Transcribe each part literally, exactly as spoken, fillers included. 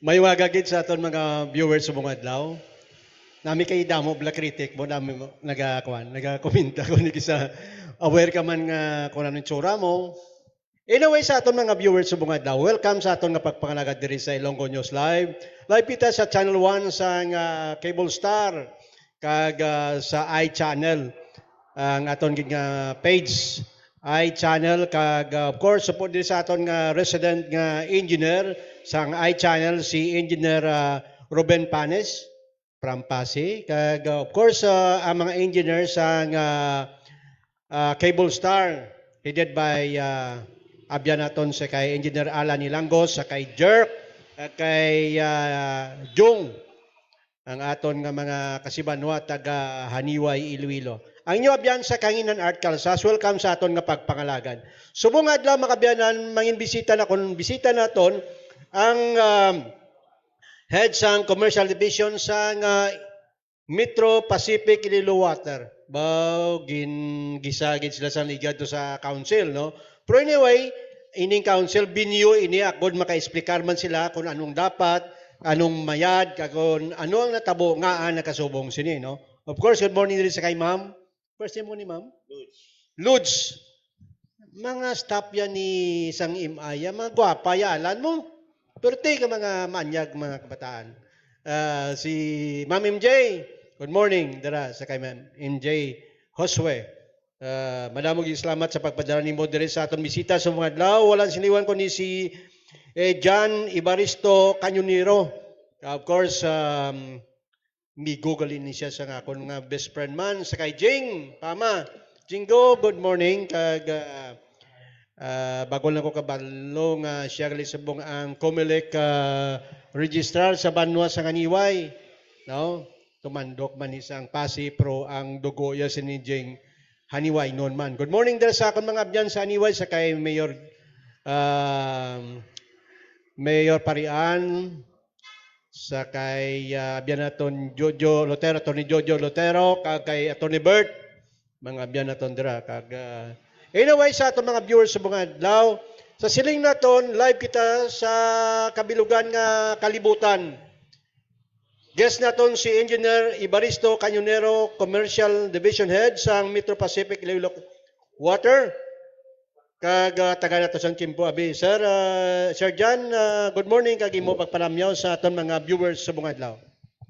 May mga gagid sa aton mga viewers sa mga adlaw. Nami kay damo bala critic mo, dami mo nagakuan, nagakomenta ko ni kisa aware ka man nga kung anong tsura mo. Anyway, sa aton mga viewers sa mga adlaw, welcome sa aton nga pagpangalagad diri sa Ilonggo News Live. Live kita sa Channel one sa nga Cable Star kag ah, sa iChannel ang aton gid nga page iChannel kag ah, of course support din sa aton nga resident nga engineer sang iChannel si Engineer ah, Ruben Panes from Passi kag ah, of course ah, ang mga engineer sang ah, ah, Cable Star headed by ah, abyan naton sa kay Engineer Alan Ilangos sa kay Jerk kag kay ah, Jung ang aton nga mga kasibanwa taga Haniway, Iloilo. Ang inyo abyan sa Kanginan Art Calzas, welcome sa aton nga pagpangalagad. Subong nga adlaw mga abyanan, mangin bisita na kun bisita naton ang um, head sang commercial division sa nga Metro Pacific Iloilo Water. Baw gin gisagid sila sa ligad to sa council, no? Pero anyway, ining council venue ini agod maka-explicar man sila kung anong dapat, anong mayad, kag kung ano ang natabo nga ang nakasubong sini, no? Of course, good morning diri sa kay ma'am. First name mo ni ma'am? Lods. Mga staff yan ni sang M I, yan, mga gwapa yalan mo. Pero ti ka mga manyag, mga kabataan. Ah, si Ma'am M J, good morning, dara sa kay Ma'am M J Josue. Ah, madamo gyud salamat sa pagpadala nimo diri sa aton bisita sa mga adlaw. Wala siniwan ko ni si eh, John Ibaristo Cañonero. Of course, um, migo gali ni siya sa akon nga best friend man sa kay Jing Pama. Jingo, good morning. Kag ah, ah, bago lang ko kabalo nga siya gali subong ang Comelec ah, registrar sa banwa sa Ganiway. No? Tumandok man ni sang Pasi, pero ang dugo ya si ni Jing Haniway noon man. Good morning dira sa akon mga abyan sa Haniway, sa kay Mayor um, Mayor Parian, sa kay ah, abyan naton Jojo Lotero, Attorney Jojo Lotero, kag kay Attorney Bert, mga abyan naton dira. Kag ah, anyway, sa aton mga viewers sa mga adlaw, sa siling naton, live kita sa kabilugan nga kalibutan. Guest naton si Engineer Ibaristo Cañonero, Commercial Division Head sang Metro Pacific Iloilo Water, kag ah, taga nato sang Tiempo Abi. Sir, ah, Sir John, ah, good morning kag imo pagpalamyaw sa aton mga viewers sa bungad adlaw.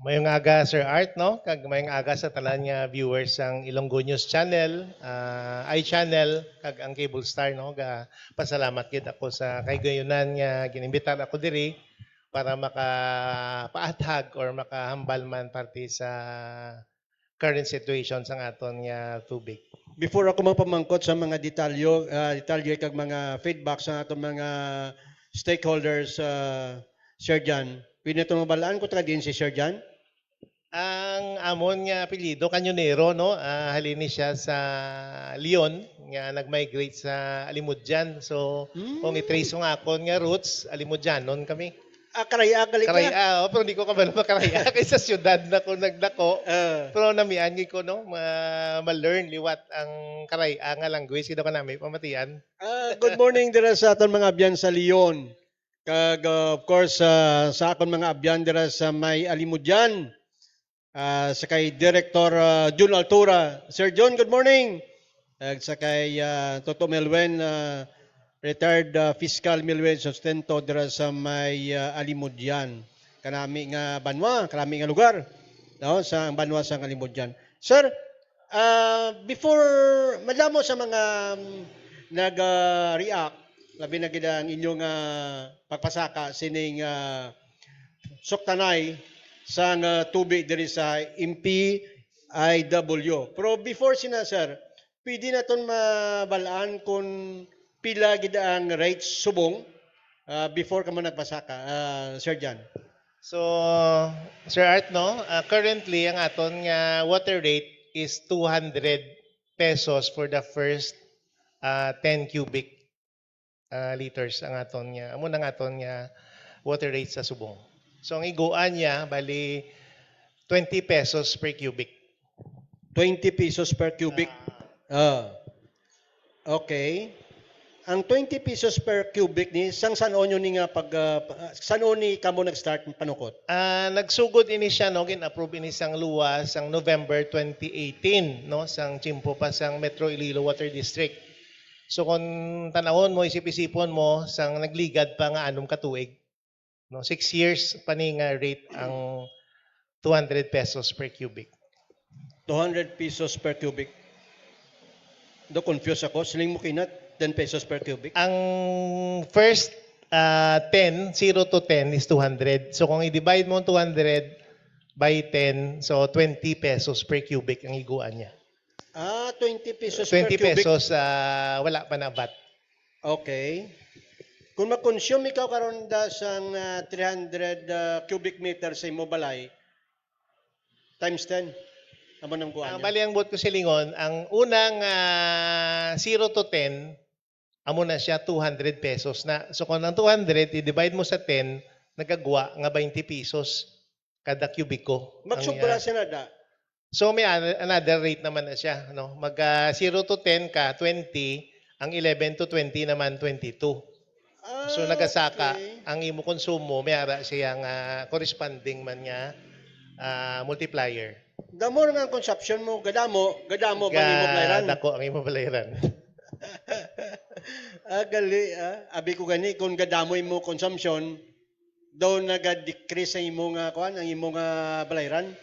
Mayong aga, Sir Art, no? Kag mayong aga sa tanan nga viewers sang Ilonggo News Channel, ah, iChannel, kag ang Cable Star, no? Ga pasalamat gid ako sa kahigayonan nga ginimbitar ako diri para makapaathag or makahambal man parte sa current situation sang aton nga tubig. Before ako magpamangkot sa mga detalyo, ah, detalye kag mga feedback sa aton mga stakeholders, ah, Sir John, pwede nato mabalaan kung taga diin si Sir John? Ang amon nga apelyido Cañonero, no? Ah, halin ni siya sa Leon nga nag-migrate sa Alimodian. So, Hmm. kung i-trace mo nga akon nga roots, Alimodianon kami. Ah, Karaya gali ka? Karaya, oh, pero di ko kabalo makaraya kay sa syudad na ko nagdako. Ah. Pero namian gid ko, no, ma-, ma-learn liwat ang Karaya nga language, kay daw kanami pamatian. Ah, good morning dira sa aton mga abyan sa Leon. Kag, ah, of course, ah, sa akon mga abyan dira sa may Alimodian. Ah, sa kay Director ah, Jun Altura. Sir Jun, good morning. Ag sa kay ah, Toto Melwen, ah, retired ah, fiscal Melwen Sustento dira sa may ah, Alimodian. Kanami nga banwa, kanami nga lugar. No, sa banwa sa Alimodian. Sir, ah, before madamo sa mga um, nag-react, labi na gid ang inyong ah, pagpasaka sining ah, suktanay sang ah, tubig diri sa M P I W. Pero before sina, sir, pwede naton mabalaan kung pila gid ang rate subong ah, before ka man nagpasaka, ah, Sir John? So, Sir Art, no? Ah, currently, ang aton nga water rate is two hundred pesos for the first ah, ten cubic ah, liters ang aton nga, amo na ang aton nga water rate sa subong. So ang iguan niya bali twenty pesos per cubic. Twenty pesos per cubic. Ah. Okay. Ang twenty pesos per cubic ni, sang san-o nyo ni nga pag, ah, pa- san-o ni kamo nag-start panukot? Ah, nagsugod ini siya, no? Gin-approve ini sang luwa sang November twenty eighteen, no? Sang tiyempo pa sang Metro Iloilo Water District. So, kung tanawon mo, isip-isipon mo, sang nagligad pa nga anom ka tuig, no? Six years pa ni nga rate ang two hundred pesos per cubic. Two hundred pesos per cubic. Do confuse ako. Siling mo kinat, ten pesos per cubic. Ang first, ah, ten, zero to ten is two hundred. So, kung i-divide mo ang two hundred by ten, so twenty pesos per cubic ang iguan niya. Ah, twenty pesos per Twenty cubic. pesos, ah, wala pa na vat. Okay. Kung mag-consume ikaw karon da sang, ah, three hundred, ah, cubic meter sa imo balay, times ten. Amo nang kuan Ah, niya. Bali, ang buot ko silingon, ang unang, ah, zero to ten, amo na siya, two hundred pesos na. So, kung ang two hundred, i-divide mo sa ten, nagagwa nga twenty pesos kada kubiko. Ang, Magsubra ah, siya na da. So, may an-, another rate naman na siya, no? Mag, ah, zero to ten ka, twenty, ang eleven to twenty naman, twenty-two. So, Ah, nagasaka, okay. Ang imo konsumo, may ara siya nga corresponding man nga, ah, multiplier. The more nga ang consumption mo, gadamo, gadamo ba ang imo balayran? Gadako ang imo balayran. Ah, gali, ah. Abi ko gani, kung gadamo imo consumption, daw naga-decrease ang imo nga, kuan, ang imo nga balayran.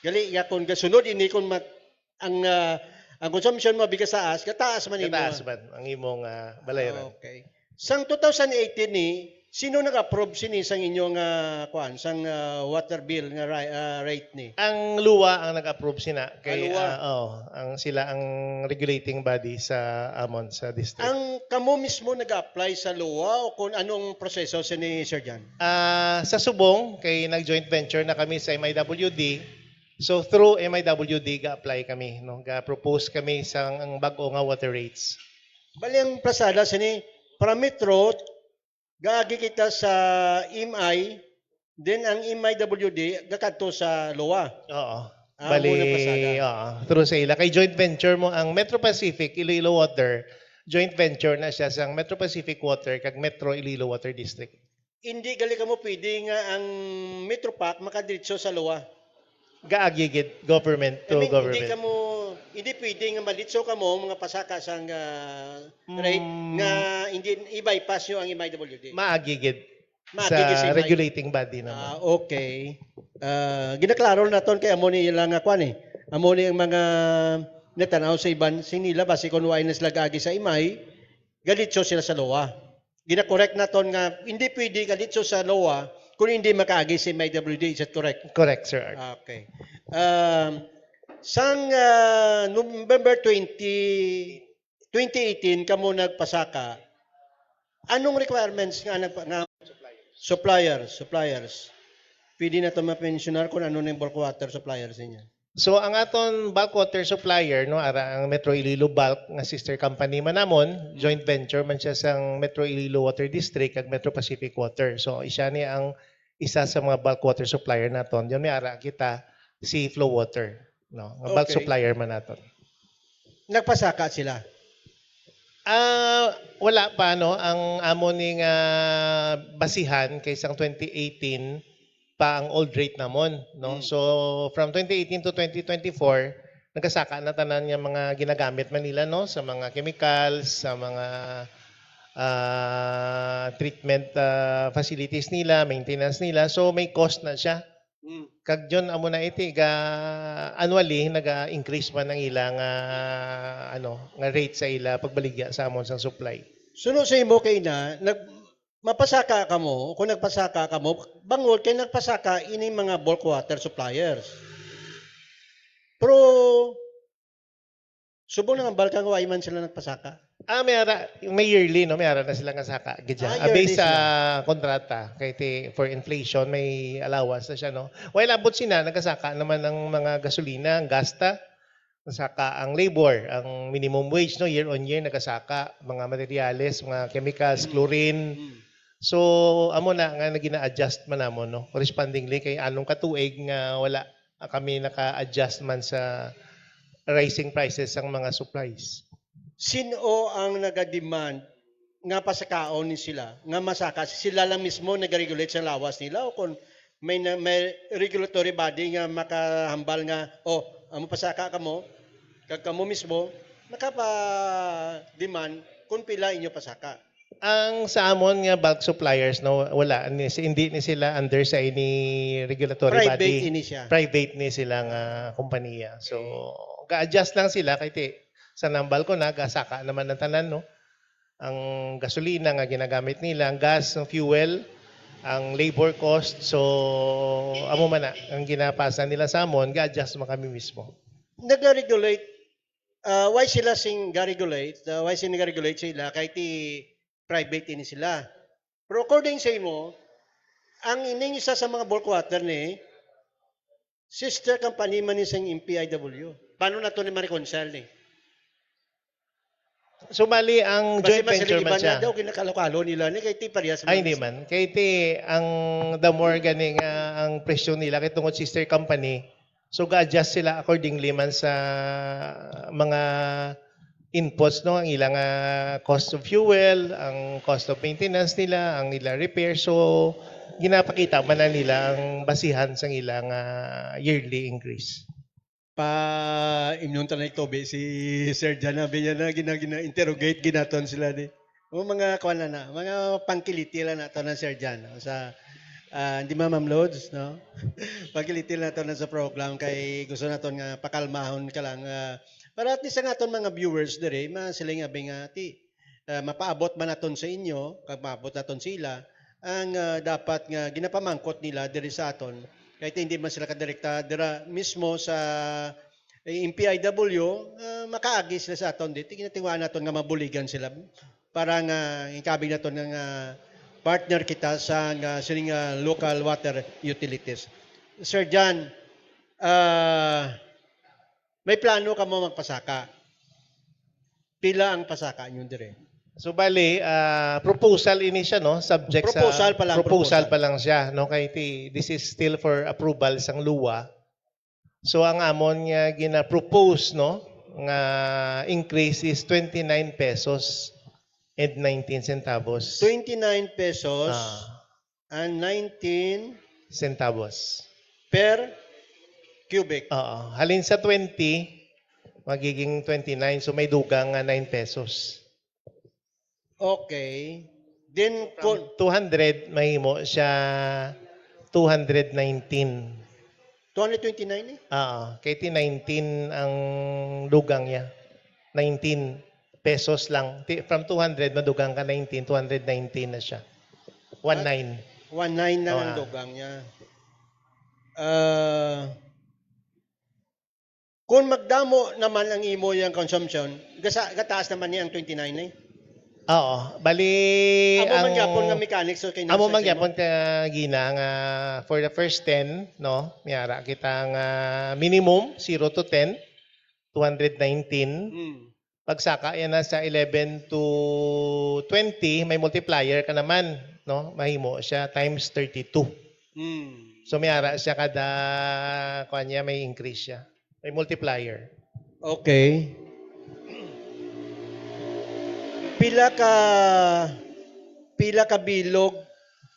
Gali, ya, kung gasunod ini, kung mat-, ang, ah, ang consumption mo bigas taas, gataas man imo. Gataas man ang imo nga balayran. Okay. Sang two thousand eighteen ni, sino nag-approve sini sang inyo nga, kuan, sang, ah, water bill nga ri-, ah, rate ni? Ang luwa ang nag-approve sina kay, Ang luwa. ah, oh, ang sila ang regulating body sa amon sa district. Ang kamo mismo nag-apply sa luwa o kung anong proseso sini, Sir John? Ah, sa subong kay nag-joint venture na kami sa M I W D. So through M I W D ga-apply kami, no? Ga-propose kami sa ang bag-o nga water rates. Bali ang pasada sini, parametro, gaagi kita sa M I, then ang M I W D gakadto sa luwa. Oo. Ah, Bali, muna pasada. Oo, through sa ila. Kay joint venture mo ang Metro Pacific, Iloilo Water, joint venture na siya sang Metro Pacific Water kag Metro Iloilo Water District. Hindi gali kamo pwede nga ang Metro Pac makadiretso sa luwa. Gaagi gid, government I to mean, government. Hindi kamo, hindi pwede nga malitso kamo mga pasaka sang, ah, rate Mm. nga hindi i-bypass nyo ang M I W D. Maagi gid Maagi sa gid si M I. regulating body naman. Ah, okay. Ah, ginaklaro naton kay amo ni ila nga kwan eh. Amo ni ang mga natanaw sa iban, sing nila basi kung wala na sila gaagi sa M I, galitso sila sa luwa. Gina-correct naton nga hindi pwede galitso sa luwa kung hindi makaagi sa M I W D. Is that correct? Correct, Sir Art. Okay. Um, sang, ah, November twenty, twenty eighteen, kamo nagpasaka, anong requirements nga nagpa-, nga suppliers, suppliers? Pwede naton ma-mensionar kung ano na yung bulk water suppliers ninyo? So, ang aton bulk water supplier, no, ara ang Metro Iloilo Bulk nga sister company man namon, joint venture man siya sang Metro Iloilo Water District kag Metro Pacific Water. So, siya ni ang isa sa mga bulk water supplier naton. Yun, may ara kita si Flow Water, no, nga bulk Okay. supplier man naton. Nagpasaka sila? Ah, wala pa, no. Ang amo ni nga basihan kay sang twenty eighteen pa ang old rate namon, no. Mm. So, from twenty eighteen to twenty twenty-four, nagasaka na tanan nga mga ginagamit man nila, no, sa mga chemicals, sa mga, ah, treatment, ah, facilities nila, maintenance nila. So, may cost na siya. Mm. Kag John, amo na iti ga annually naga-increase man ang ila nga, ano, nga rate sa ila pagbaligya sa amon sang supply. Suno sa imo kay na, nag-, mapasaka kamo, kung nagpasaka kamo, bangod kay nagpasaka ini mga bulk water suppliers. Pero, subong na nga balkang wa man sila nagpasaka. Ah, may ara, may yearly, no? May ara na sila nga saka, gid siya. Ah, Ah, based yearly sa sila. kontrata, kay ti-, for inflation, may allowance na siya, no? While abot sina, nagasaka naman ang mga gasolina, ang gasta. Nasaka ang labor, ang minimum wage, no? Year on year, nagasaka. Mga materyales, mga chemicals, Mm. chlorine. Mm. So, amo na nga na gina-adjust man namon, no? Correspondingly, kay anong katuig nga wala kami naka-adjust man sa rising prices sang mga supplies. Sin-o ang naga-demand nga pasakaon ni sila, nga masaka sila lang mismo nag-regulate sa lawas nila, o kung may na, may regulatory body nga makahambal nga, "Oh, amo pasaka kamo, kag kamo mismo makapa-demand kung pila inyo pasaka." Ang sa amon nga bulk suppliers, no, wala ni, hindi ni sila under sa any regulatory Private body. Ini siya. Private ni sila nga kompanya. So, ga-adjust lang sila kay ti, sa nambal ko na, gasaka naman ang tanan, no? Ang gasolina nga ginagamit nila, ang gas, ang fuel, ang labor cost. So, amo man na, ang ginapasa nila sa amon, ga-adjust man kami mismo. Nag-regulate, ah, why sila sing ga-regulate? Ah, why sila ga-regulate sila? Kay ti private ini sila. Pero according sa imo, ang ining isa sa mga bulk water ni sister company man ni sang M P I W. Paano na to ni ma-reconcile ni? So, bali, ang Basi joint venture man masaligiban siya. Na daw, kinakalokalo nila ni, kay ti parehas Ay, man. Hindi man. Kay ti, ang the more gani nga ang presyo nila, kay tungod sister company, so ga-adjust sila accordingly man sa mga inputs, no? Ang ilang, ah, cost of fuel, ang cost of maintenance nila, ang ilang repair. So, ginapakita man na nila ang basihan sang ilang, ah, yearly increase. Pa imnon ta na itubi si Sir Jan, abi niya na gina-, gina-interrogate ginaton sila ni. O mga kuan na na, mga pangkiliti lang nato na, Sir Jan, no? Sa, ah, di ba, Ma'am Lods, no? Pangkiliti lang nato na sa program kay gusto naton nga pakalmahon ka lang, ah, para at least ang aton mga viewers diri, masiling abi nga ti, ah, mapaabot man naton sa inyo, kag maabot naton sila, ang, ah, dapat nga ginapamangkot nila diri sa aton. Kay ti hindi man sila kadirekta dira mismo sa, eh, M P I W, ah, makaagi sila sa aton dito. Ginatiwaan naton nga mabuligan sila para nga ikabig naton nga, nga partner kita sa nga sining, ah, local water utilities. Sir John, ah, may plano ka mo magpasaka? Pila ang pasaka niyo dire? So, bali, ah, proposal ini siya, no? Subject sa Proposal pa lang, proposal proposal. pa lang siya, no? Kay ti-, this is still for approval sang luwa. So, ang amon nga gina-propose, no, nga increase is twenty-nine pesos and nineteen centavos. Twenty-nine pesos Ah. and nineteen Centavos. per cubic. Oo. Halin sa twenty, magiging twenty-nine. So, may dugang nga nine pesos. Okay. Then, From kung two hundred, mahimo siya two hundred nineteen. Two hundred twenty-nine eh? Oo. Kay ti nineteen ang dugang niya. Nineteen pesos lang. Ti-, from two hundred, madugang ka nineteen, two hundred nineteen na siya. One nine. One nine lang ang Oo. dugang niya. Ah, kung magdamo naman ang imo yang consumption, gasa-, gataas naman niya ang twenty-nine eh. Oo. Bali, Amo man ang gyapon nga mechanics, so kay amo nasa man sa imo? gyapon ka gina nga for the first ten, no? Miyara kita nga minimum, zero to ten, two hundred nineteen. Hmm. Pagsaka yan na sa eleven to twenty, may multiplier ka naman, no? Mahimo siya times thirty-two. Hmm. So, may ara siya kada, kuwan niya, may increase siya. May multiplier. Okay. Pila ka, pila ka bilog,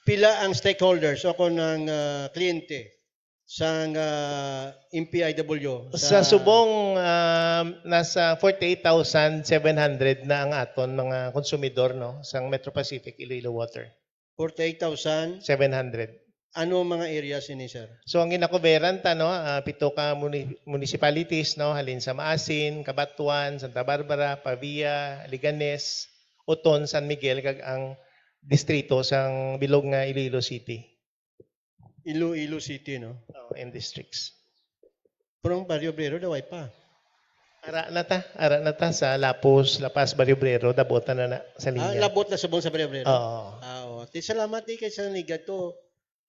pila ang stakeholders o kung ang, ah, kliyente sang, ah, M P I W Sa sa subong, um, nasa forty-eight thousand seven hundred na ang aton mga konsumidor, no, sang Metro Pacific Iloilo Water. Forty-eight thousand? Seven hundred. Ano ang mga areas ini, sir? So, ang ginakuberan ta, no, ah, pito ka muni-, municipalities, no, halin sa Maasin, Cabatuan, Santa Barbara, Pavia, Leganes, Oton, San Miguel, kag ang distrito sang bilog nga Iloilo City. Iloilo City, no? Oo, and districts. Pero ang Barrio Obrero, daway pa. Ara na ta, ara na ta sa Lapuz, La Paz, Barrio Obrero, dabutan na na sa Ah, linya. Labot na subong sa Barrio Obrero? Oo. Ah, oo. Ti, salamat di kay sa nigad to.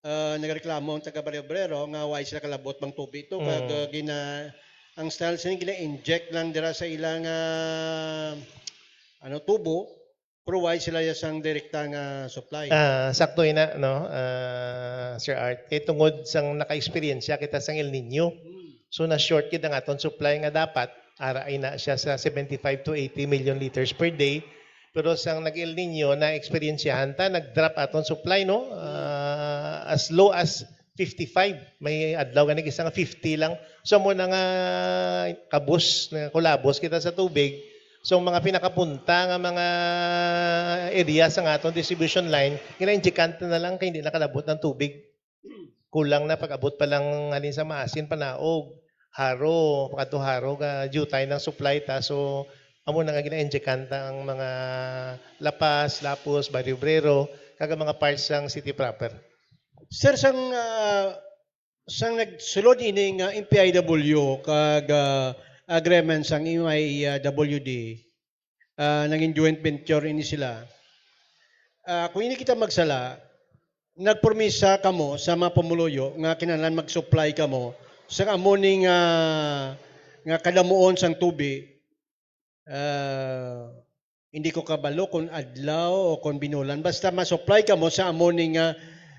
Ah, nagreklamo ang taga Barrio Obrero nga why sila kalabot bang tubi to. Kag, Mm. ah, gina-, ang style sila, gina-inject lang dira sa ilang, ah, ano, tubo. Provide sila ya sang direkta nga supply. Ah, sakto ina, no, ah, Sir Art. Kay tungod sang naka-eksperyensya kita sang El Niño. Hmm. So, na-short gid ang aton supply nga dapat. Ara ina siya sa seventy-five to eighty million liters per day. Pero sang nag-El Niño, na-eksperyensyahan ta, nag-drop aton supply, no? Ah, as low as fifty-five. May adlaw gani isa nga fifty lang. So, amo na nga kabus, na kulabos kita sa tubig. So, ang mga pinakapunta nga mga area sa nga aton distribution line, gina-injectan na lang kay hindi nakalabot ang tubig. Kulang na pag-abot pa lang halin sa Maasin, Panaog, Jaro, pakadto Jaro, ga-due time ang supply ta. So, amo na nga gina-injectan ta ang mga La Paz, Lapuz, Barrio Obrero, kag ang mga parts sang city proper. Sir, sang, ah, sang nagsulod ini nga M P I W kag, ah, agreement sang M I W D, ah, naging joint venture ini sila. Ah, kung hindi kita magsala, nagpromisa kamo sa mga pumuluyo nga kinahanglan mag-supply kamo sa amo ni nga, nga kadamuon sang tubig. Ah, hindi ko kabalo kung adlaw o kung binulan. Basta ma-supply kamo sa amo ni nga,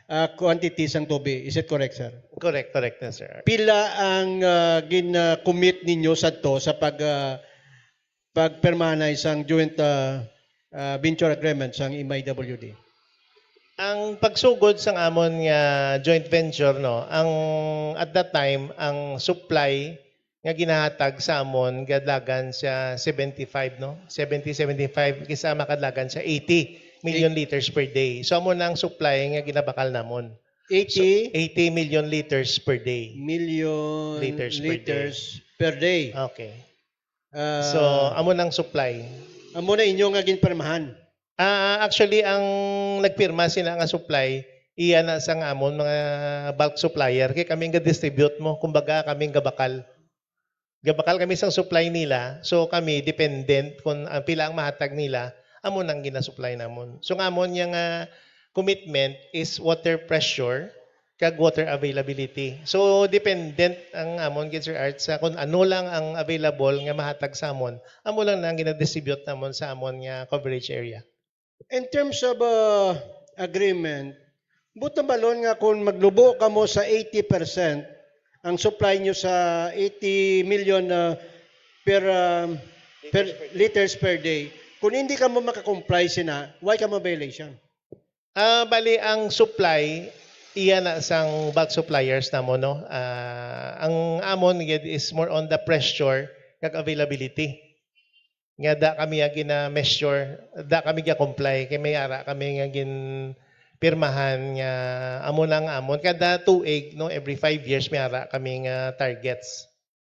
ah, quantity sang tubig. Is it correct, sir? Correct, correct na, sir. Pila ang, ah, gin-commit ninyo sadto sa pag, ah, pagpirmahan sang joint, ah, ah, venture agreement sang M I W D? Ang pagsugod sang amon nga joint venture, no, ang, at that time, ang supply nga ginahatag sa amon gadagan sa seventy-five, no? Seventy, seventy-five, kisa makadagan sa eighty million liters per day. So, amo na ang supply nga ginabakal namon. So, eighty? Eighty million liters per day. Million liters per day. Liters per day. Okay. Ah, so, amo nang supply. Amo na inyo nga ginpirmahan? Ah, actually, ang nagpirma sila nga supply, iya na sang amon mga bulk supplier. Kay kami nga distribute mo, kumbaga kami nga bakal. Gabakal kami sang supply nila, so kami dependent kung, ah, pila ang mahatag nila, amo nang ginasupply namon. So, ang amon nga, nga commitment is water pressure kag water availability. So, dependent ang amon gid, Sir Art, sa kung ano lang ang available nga mahatag sa amon, amo lang na ang ginadistribute namon sa amon nga coverage area. In terms of, uh, agreement, buot hambalon nga kung maglubo kamo sa eighty percent, ang supply nyo sa eighty million, uh, per, uh, per liters per day, kung hindi kamo makakomply sina, why kamo violation? Ah, bali, ang supply, iya na sang bulk suppliers namo, no? Ah, ang amon gid is more on the pressure kag availability. Nga da kami nga gina-measure, da kami ga-comply, kay may ara kami nga ginpirmahan nga amo na ang amon. Kada tuig, no, every five years, may ara kami nga targets.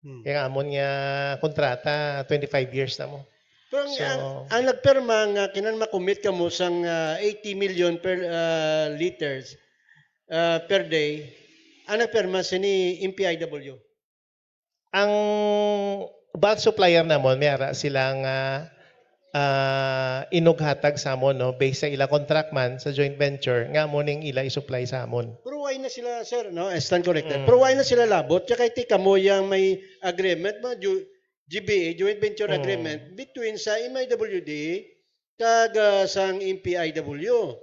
Hmm. Kaya ang amon nga kontrata, twenty-five years na mo. Pero ang, So, ang, ang nagpirma nga kinan makumit kamo sang, ah, eighty million per, ah, liters, ah, per day, ang nagpirma sini M P I W? Ang bulk supplier namon, may ara sila nga, ah, inughatag sa amon, no, based sa ila contract man sa joint venture, nga amo ning ila i-supply sa amon. Pero why na sila, sir, no? I stand corrected. Mm. Pero why na sila labot? Tsaka iti kamo yang may agreement, mga ju-, G B A, joint venture Mm. agreement, between sa M I W D kag, ah, sang M P I W.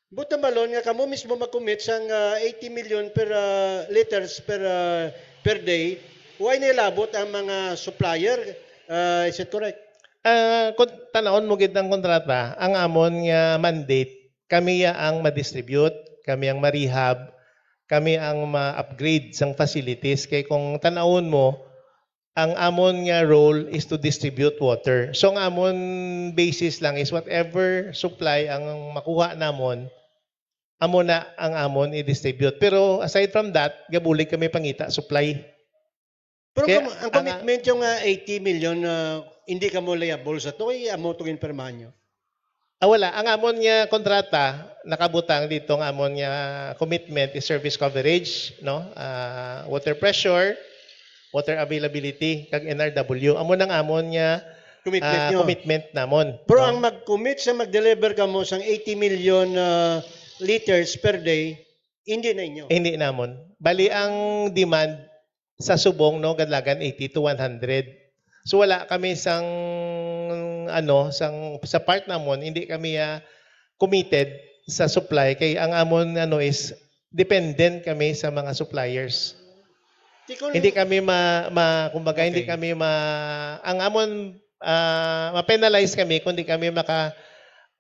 Buot hambalon nga kamo mismo mag-commit sang, ah, eighty million per, ah, liters per, ah, per day. Why nilabot ang mga supplier? Ah, is it correct? Ah, kung tanawon mo gid ang kontrata, ang amon nga mandate, kami ya ang ma-distribute, kami ang ma-rehab, kami ang ma-upgrade sang facilities. Kay kung tanawon mo, ang amon nga role is to distribute water. So, ang amon basis lang is whatever supply ang makuha namon, amo na ang amon i-distribute. Pero aside from that, gabulig kami pangita supply. Pero Kaya, kamo, ang ang, commitment yung, ah, eighty million, ah, hindi kamo liable sa to, eh, amo to ginpirmahan nyo? Ah, wala. Ang amon nga kontrata, nakabutang dito nga amon nga commitment is service coverage, no? Ah, water pressure, water availability, kag N R W. Amo nang amon nga, Commitment ah, nyo. commitment namon, Pero no? ang mag-commit sa mag-deliver kamo sang eighty million, ah, liters per day, hindi na inyo. Hindi namon. Bali, ang demand sa subong, no, kadalagan eighty to one hundred. So, wala kami sang, ano, sang, sa part namon, hindi kami, ah, committed sa supply. Kay ang amon, ano, is dependent kami sa mga suppliers. Di ko Hindi kami ma-, ma-, kumbaga, hindi Okay. kami ma-, ang amon, ah, ma-penalize kami kung di kami maka-,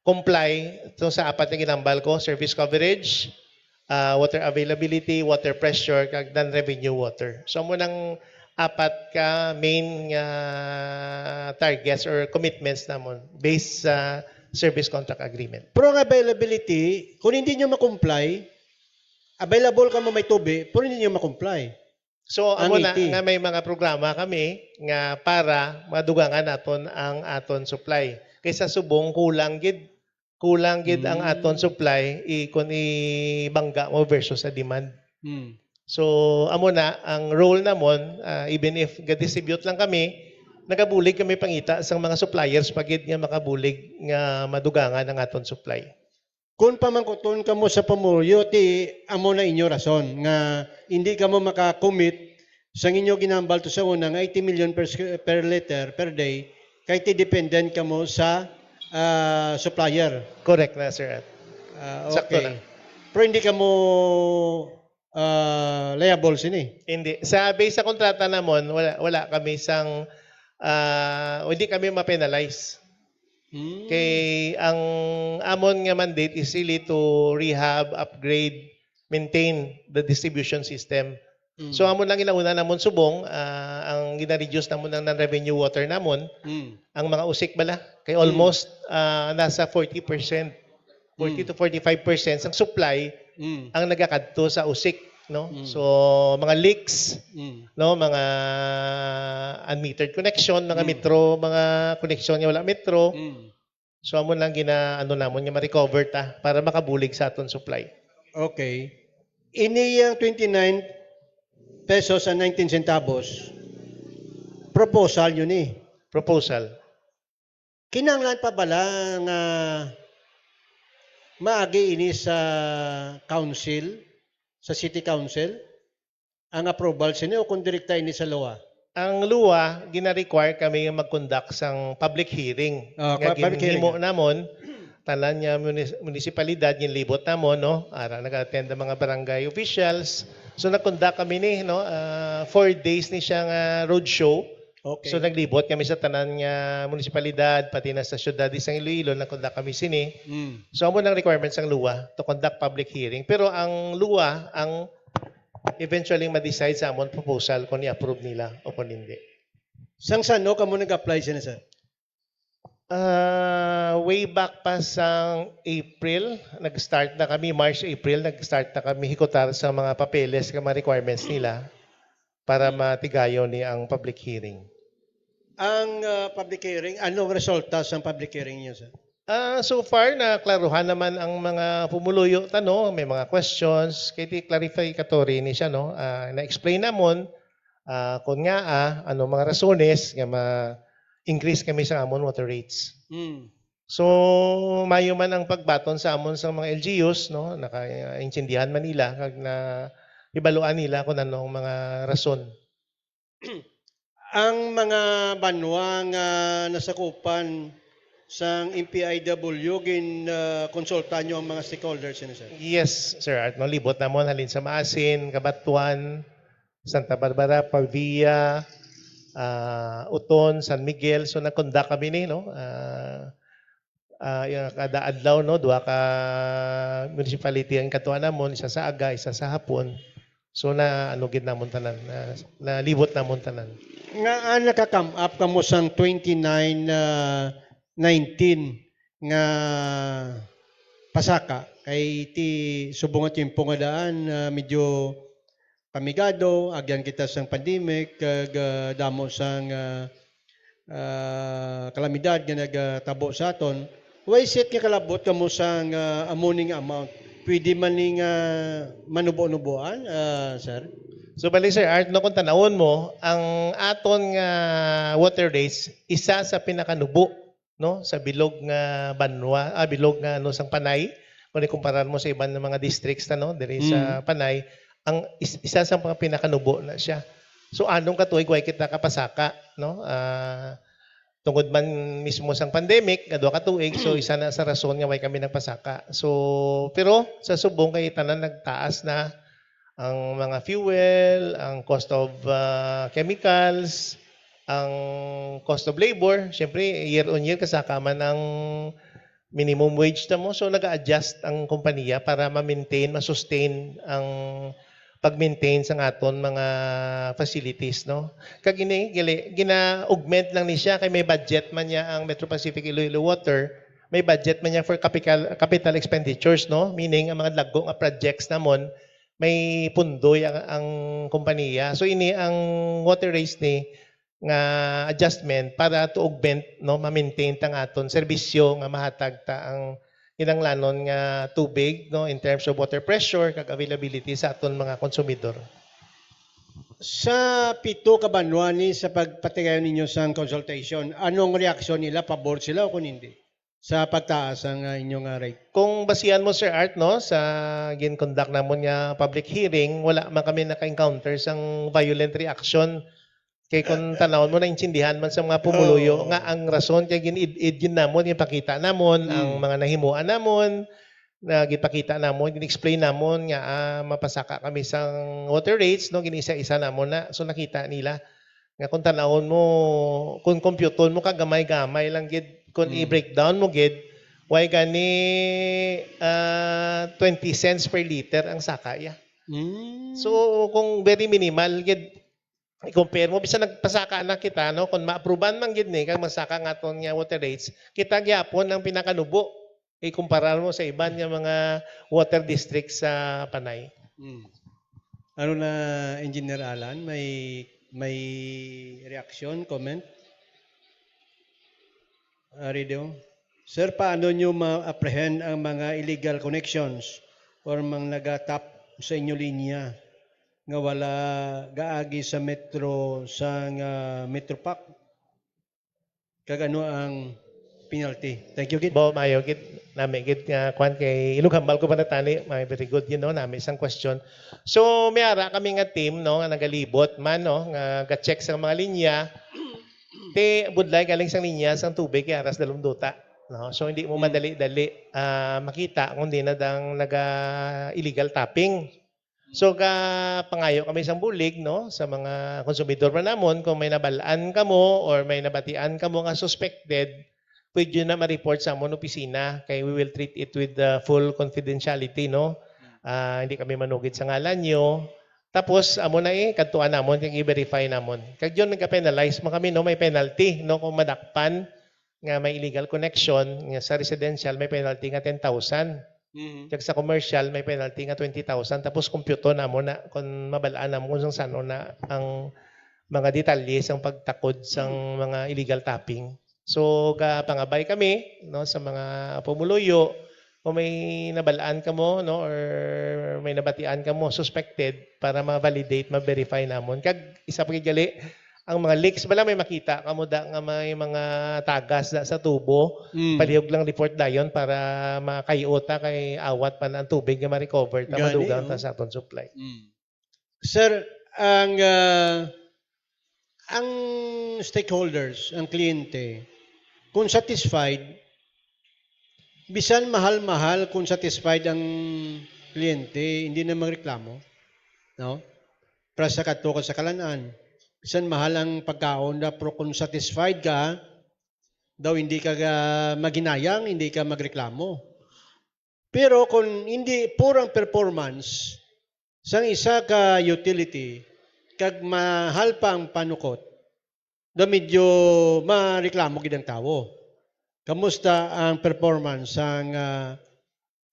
comply to sa apat nga ginambal ko, service coverage, ah, water availability, water pressure, kag non-revenue water. So, amo nang apat ka main nga targets or commitments namon based sa service contract agreement. Pero ang availability, kung hindi nyo ma-comply, available ka mo may tubi, pero hindi nyo ma-comply. So, Ang amo na iti. nga may mga programa kami nga para madugangan naton ang aton supply. Kay sa subong, kulang gid, kulang gid ang Mm. aton supply i-, kung ibangga mo versus sa demand. Mm. So, amo na ang role namon, ah, even if ga-distribute lang kami, nagabulig kami pangita sang mga suppliers pa gid nga makabulig nga madugangan ang aton supply. Kung pamangkuton kamo sa pamulyo, ti amo na inyo rason nga hindi kamo maka-commit sa inyo ginambal to sa una nga eighty million per, squ- per liter per day, kay ti dependent kamo sa, ah, supplier. Correct na, Sir Ed. Ah, Sakto okay. lang. Pero hindi kamo, ah, liable sini. Hindi. Sa base sa kontrata namon, wala, wala kami sang, ah, hindi kami ma-penalize. Hmm. Kay ang amon nga mandate is really to rehab, upgrade, maintain the distribution system. Mm. So, amon lang ginauna namon subong, ah, ang gina-reduce namon ang non-revenue water namon, Mm. ang mga usik bala. Kay Mm. almost, ah, nasa forty percent, forty Mm. to forty-five percent sang supply Mm. ang nagakadto sa usik, no? Mm. So, mga leaks, Mm. no, mga unmetered connection, mga Mm. metro, mga connection nga wala metro. Mm. So, amo lang gina-, ano namon, nga ma-recover ta para makabulig sa aton supply. Okay. Ini yang twenty-nine pesos and nineteen centavos, proposal yun eh. Proposal. Kinahanglan pa bala nga maagi ini sa council, sa city council, ang approval sini o kung direkta ini sa luwa? Ang luwa, gina-require kami nga mag-conduct sang public hearing. Ah, Nga pa-, public hearing. ginhimo namon, tanan nga munis-, munisipalidad, ginlibot namon, no? Ara, nag-attend ang mga barangay officials. So, nag-conduct kami ni, no? Ah, four days ni siya nga roadshow. Okay. So, naglibot kami sa tanan nga munisipalidad, pati na sa syudad sang Iloilo, nag-conduct kami sini. Mm. So, amo nang requirements sang luwa to conduct public hearing. Pero ang luwa, ang eventually ma-decide sa amon proposal kung i-approve nila o kung hindi. Sang sano kamo nag-apply sini, sir? Ah, way back pa sang April, nag-start na kami, March, April, nag-start na kami hikutar sa mga papeles, nga mga requirements nila para matigayon ni ang public hearing. Ang, ah, public hearing, anong resulta sang public hearing niyo, sir? Ah, so far, naklaruhan naman ang mga pumuluyo ta, no? May mga questions. Kay ti clarificatory ni siya, no? Ah, na-explain namon, ah, kung nga, ah, ano mga rasones nga ma-increase kami sa amon water rates. Mm. So, mayo man ang pagbaton sa amon sa mga L G Us, no? Nakaintindihan man nila, kag na hibaluan nila kung ano ang mga rason. Ang mga banwa nga nasakupan sang M P I W, gin, ah, konsulta nyo ang mga stakeholders, ano, sir? Yes, Sir Art. No, libot namon halin sa Maasin, Cabatuan, Santa Barbara, Pavia, ah, Oton, San Miguel. So, nag-conduct kami ni, no? Ah, ah, yung kada adlaw, no, duha ka municipality ang katuan namon, isa sa aga, isa sa hapon. So, na, ano gid namon tanan, na, nalibot namon tanan. Nga, ah, naka-come up kamo sang twenty-nine, ah, nineteen nga pasaka, kay ti subong nga tiyempo nga daan, ah, medyo kamigado, agyan kita sang pandemic, kag, ah, damo sang, ah, ah, kalamidad nga nagatabo sa aton. Why is it nga kalabot kamo sang, ah, amo ning amount? Pwede man ni nga manubo-nuboan, ah, sir? So, bali, Sir Art, no, kung tanawon mo, ang aton nga water rates, isa sa pinakanubo, no, sa bilog nga banwa, ah, bilog nga, ano, sang Panay, kung ikumparar mo sa iban nga mga districts na, no, diri sa Mm. Panay, ang is-, isa sa mga pinakanubo na siya. So, anong katuig way kita kapasaka, no? Ah, tungod man mismo sang pandemic, nga duha ka tuig, so isa na sa rason nga way kami nagpasaka. So, pero sa subong kay tanan nagtaas na ang mga fuel, ang cost of, ah, chemicals, ang cost of labor, syempre, year on year, kasaka man ang minimum wage ta mo. So, nag-a-adjust ang kompanya para ma-maintain, ma-sustain ang pag-maintain sa aton mga facilities, no? Kag ini, gali, gina-augment lang ni siya kay may budget man niya ang Metro Pacific Iloilo Water, may budget man niya for capital, capital expenditures, no? Meaning, ang mga dagko nga projects namon, may pundoy ang, ang kompanya. So, ini ang water rates ni nga adjustment para to augment, no, ma-maintain ta ang aton serbisyo nga mahatag ta ang kinahanglanon nga tubig, no, in terms of water pressure kag availability sa aton mga konsumidor. Sa pito ka banwa ni sa pagpatigayon ninyo sang consultation, anong reaksyon nila? Pabor sila o kung hindi sa pagtaas ang, ah, inyong, ah, rate? Kung basihan mo, Sir Art, no, sa gin-conduct namon nga public hearing, wala man kami naka-encounter sang violent reaction. Kay kung tanawon mo, naintindihan man sa mga pumuluyo Oo. nga ang rason kay gin-id-id gid namon, ginpakita namon ang Mm. mga nahimuan namon, na ginpakita namon, gin-explain namon nga, ah, mapasaka kami sang water rates, no, gin-isa-isa namon na. So, nakita nila nga kung tanawon mo, kung kompyuton mo, kagamay-gamay lang gid, kung Mm. i-breakdown mo gid, why gani, ah, twenty cents per liter ang saka iya? Mm. So, kung very minimal gid, i-compare mo, bisan nagpasaka na kita, no? Kung maapruban man gid ni, kag masaka nga aton nga water rates, kita gyapon ang pinakanubo. Ikumpara mo sa iban nga mga water district sa Panay. Hmm. Ano na, Engineer Alan, may, may reaction, comment? Ah, Rido? Sir, paano nyo ma-apprehend ang mga illegal connections or mga nagatap sa inyo linya nga wala gaagi sa metro, sa nga Metro Pac? Kag ano ang penalty? Thank you, gid. Bo, maayo gid. Nami gid nga kwan kay inughambal ko pa na tani, may very good, you know, nami sang question. So, may ara kami nga team, no, nga nagalibot man, no, nga ga-check sa mga linya. Ti budlay galing sang linya sang tubig kay aras dalom duta, no? So, hindi mo Mm. madali-dali, ah, makita kung di na dang naga illegal tapping. So, ga pangayo kami sang bulig, no, sa mga konsumidor man namon, kung may nabal-an kamo or may nabatian kamo nga suspected, pwede na ma-report sa amon opisina kay we will treat it with the full confidentiality, no? Ah, hindi kami manugid sa ngalan nyo. Tapos, amo na eh, kadtuan namon, kag i-verify namon. Kag yun, nagka-penalize mo kami, no? May penalty, no? Kung madakpan nga may illegal connection nga sa residential, may penalty nga ten thousand. Mhm. Kag sa commercial, may penalty nga twenty thousand. Tapos, kompyuto namon na kung mabal-an namon kung sang sano na ang mga detalye sang pagtakod sang mga illegal tapping. So, gapangabay kami, no, sa mga pumuluyo, kung may nabal-an kamo, no, or may nabatian kamo, suspected, para ma-validate, ma-verify namon. Kag isa pa gid gali, ang mga leaks, bala may makita kamo da nga may mga tagas da sa tubo, Mm. palihog lang report dayon para makay-o ta kay awat pa na ang tubig nga ma-recover ta, Gani, madugang ta oh. sa aton supply. Mm. Sir, ang, ah, ang stakeholders, ang kliyente, kung satisfied, bisan mahal-mahal, kung satisfied ang kliyente, hindi na magreklamo, no? Para sa kadto ka sa kalan-an, bisan mahal ang pagkaon, da, pero kung satisfied ka, daw hindi ka ga-, maghinayang, hindi ka magreklamo. Pero kung hindi purang performance sang isa ka utility, kag mahal pa ang panukot, daw medyo mareklamo gid ang tawo. Kamusta ang performance sang, ah,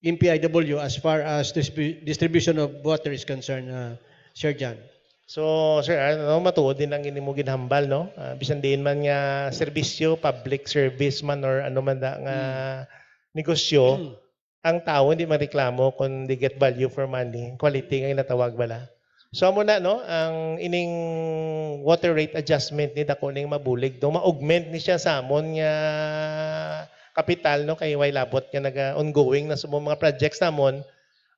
M P I W as far as distribu-, distribution of water is concerned, ah, Sir John? So, Sir Art, no, matuod din ang inimo ginhambal, no? Ah, bisan diin man nga serbisyo, public service man or ano man da nga Hmm. negosyo, Hmm. ang tawo hindi mareklamo kung they get value for money, quality nga ginatawag bala. So, amo na, no, ang ining water rate adjustment ni dako ning mabulig, no, ma-augment ni siya sa amon nga kapital, no, kay way labot nga naga-ongoing na sa mga projects namon,